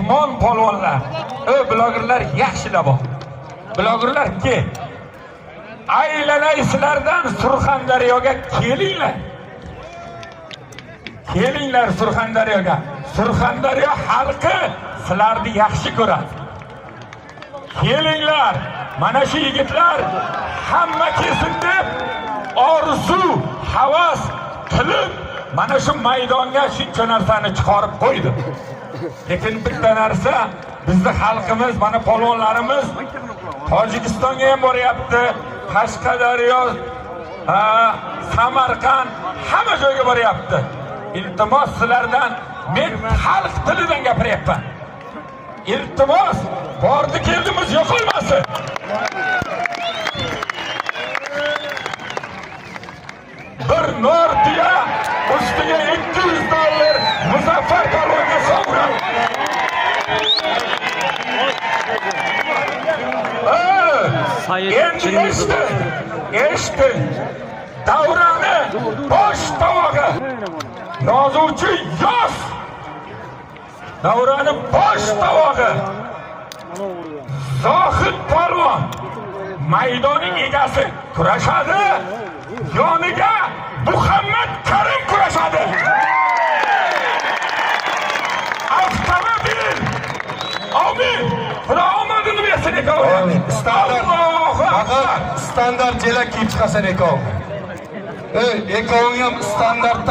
Ketmon polvonlar. Ey blogerlar, yaxshilab ol. Blogerlar, ke. Aylanay sizlardan, Surxondaryoga kelinglar. Kelinglar Surxondaryoga. Surxondaryo xalqi sizlarni yaxshi ko'radi. Kelinglar. Mana shu yigitlar hamma kelsin deb orzu, havas qilib mana shu maydonga shuncha narsani chiqarib qo'ydi. Lekin bitta narsa, bizni xalqimiz, mana polvonlarimiz Tojikistonga ham boryapti, Qashqadaryo, Samarqand, hamma joyga boryapti. Iltimos sizlardan, men xalq tilidan gapiryapman. Iltimos, bordi keldimiz yo'qolmasin. Bir nor tuya ustiga $200 Muzaffar polvonga sovg'a. Sayit Endi eshiting, eshiting. Davrani bosh tovog'i yozuvchi yoz. Davrani bosh tovog'i Zohid polvon maydonning egasi kurashadi. Yoniga Muhammad Karim kurashadi. Avtomobil. Amin. Xudo omadini bersin ikkovini. Amin. Standart. Allohu akbar. Faqat standart jelak kiyib chiqasan ikkoving. Ey, ikkoving ham standart.